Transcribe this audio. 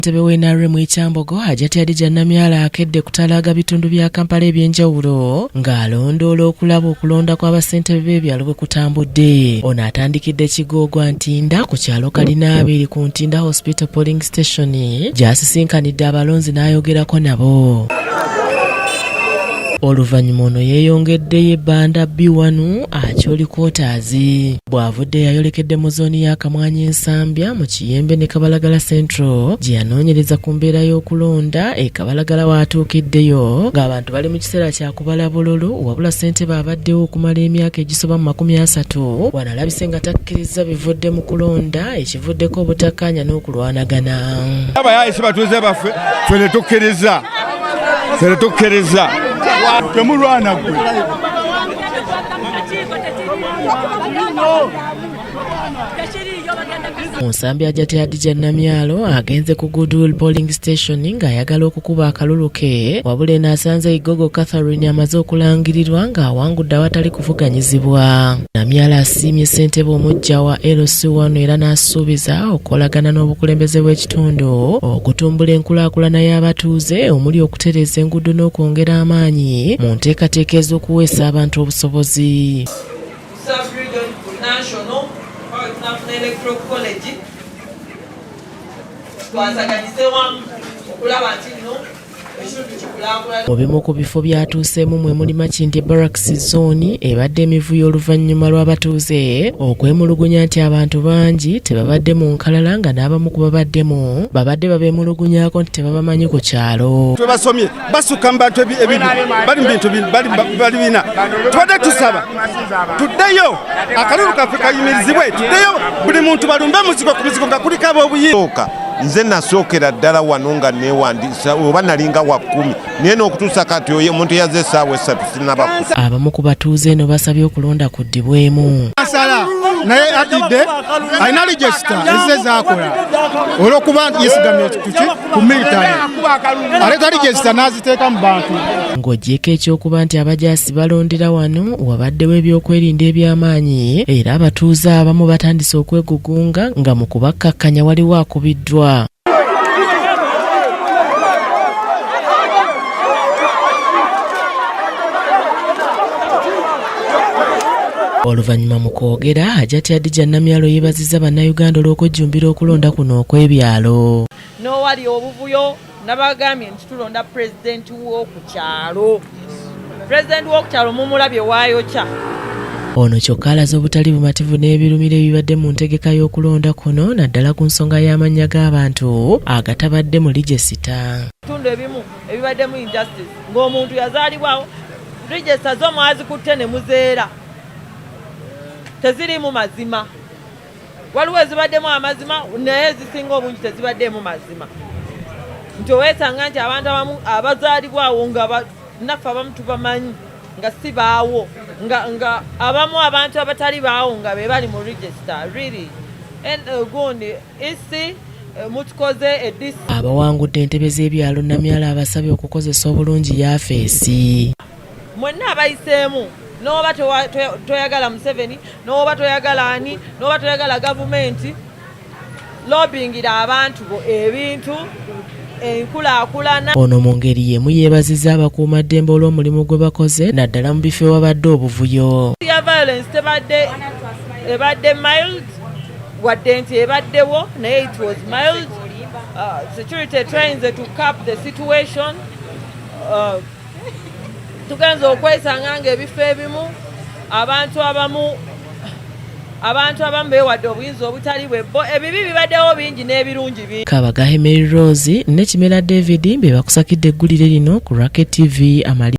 Ssentebe wa NRM e Kyambogo Hajati Hadijah Namyalo akedde kutalaaga bitundu bya Kampala eby'enjawulo ng'alondoola okulaba okulonda kwa bassentebe b'ebyalo bwe kutambudde. Ono atandikidde Kigoogwa Ntinda ku kyalo Kalinaabiri ku Ntinda Hospital Polling Station gy'asisinkanidde abalonzi n'ayogerako nabo. Oluvannyuma ono yeeyongeddeyo e Banda B1 Acholi Quarters. Bw'avudde yayolekedde mu zooni ya Kamwanyi Nsambya mu Kiyembe ne Kabalagala Central gye yanoonyereza ku mbeera y'okulonda e Kabalagala w'atuukiddeyo ng'abantu bali mu kiseera kya kubala bululu wabula ssentebe abaddewo okumala emyaka egisoba mu 30 wano alabise nga takkirizza bivudde mu kulonda ekivuddeko obutakkaanya n'okulwanagana. Abayaaye si batuuze baffe, ffe ne tukkiriza, ffe ne tukkiriza. Temulwana ggwe. Mu nsambi Hajati Hadijah Namyalo agenze ku Goodwill Polling Station ng'ayagala okukuba akalulu ke wabula eno asanze Igogo Catherine amaze okulangirirwa ng'awangudde awatali kuvuganyizibwa. Namyalo asiimye ssentebe omuggya wa LC1 era n'asuubiza okukolagana n'obukulembeze bw'ekitundu okutumbula enkulaakulana y'abatuuze omuli okutereeza enguudo n'okwongera amaanyi mu nteekateeka ez'okuweesa abantu obusobozi. Sub-region ku national tunafuna electoral college twasaganyize wamu okulaba nti nno ekintu kikulaakulana. Mu bimu ku bifo by'atuuseemu mwe muli Makindye Barracks Zone ebadde emivuyo oluvannyuma lw'abatuuze okwemulugunya nti abantu bangi tebabadde mu nkalala nga n'abamu ku babaddemu babadde babeemulugunyaako nti tebabamanyi ku kyalo. Twebasomye basukka mu bantu ebibi bali mu bintu bali bina. Tubadde tusaba tuddeyo akalulu kaffe kayimirizibwe, tuddeyo buli muntu balumbe muzigo ku muzigo nga kuliko ab'obuyinza. Nze nasookera ddala wano nga neewandiisa oba nalinga wa 10 naye n'okutuusa kati oyo omuntu eyazze essaawa 3 sinnaba. Abamu ku batuuze eno basabye okulonda kuddibwemu. Asala naye atidde alina register ezze zaakola olw'okuba yesigamye kuki ku military aleeta register n'aziteeka mu bantu. Ng'oggyeeko ekyokuba nti abajaasi balondera wano wabaddewo ebyokwerinda eby'amaanyi era abatuuze abamu batandise okwegugunga nga mu kubakkakkanya waliwo akubiddwa. Oluvannyuma mu kwogera Hajati Hadijah Namyalo yeebazizza Bannayuganda olw'okujjumbira okulonda kuno okw'ebyalo. N'owali obuvuyo nabagambye nti tulonda pulezidenti w'oku kyalo. Pulezidenti w'oku kyalo mumulabye waayokya. Ono kyokka alaze obutali bumativu n'ebirumira ebibadde mu ntegeka y'okulonda kuno naddala ku nsonga y'amannya g'abantu agatabadde mu lijesita. Ebitundu ebimu ebibaddemu injustice ng'omuntu yazaalibwawo register zo mwazikutte ne muzeera teziriimu mazima. Waliwo ezibaddemu amazima naye ezisinga obungi tezibaddeemu mazima. Nti oweesanga nti abantu abamu abazaalibwawo nga naffe abamu tubamanyi nga si baawo nga abamu abantu abatali baawo nga be bali mu register really. And gundi EC mutukoze edisi. Abawangudde entebe z'ebyalo Namyalo abasabye okukozesa obulungi yafeesi. Mwenna abayiseemu n'oba toyagala Museveni, n'oba toyagala ani, n'oba toyagala gavumenti, lobbyingira abantu bo ebintu enkulaakulana. Ono mu ngeri y'emu yeebazizza abakuumaddembe olw'omulimu gwe bakoze naddala mu bifo ewabadde obuvuyo. Ya violence tebadde ebadde mild wadde nti ebaddewo naye it was mild. Security trains to cap the situation. Tugenze okwesanga ng'ebifo ebimu abantu abamu beewadde obuyinza obutali bwe bo. Ebibi bibaddewo bingi n'ebirungi bingi. Kabagahe Mary Rose ne Kimera David be bakusakidde eggulire lino ku Rocket TV amali.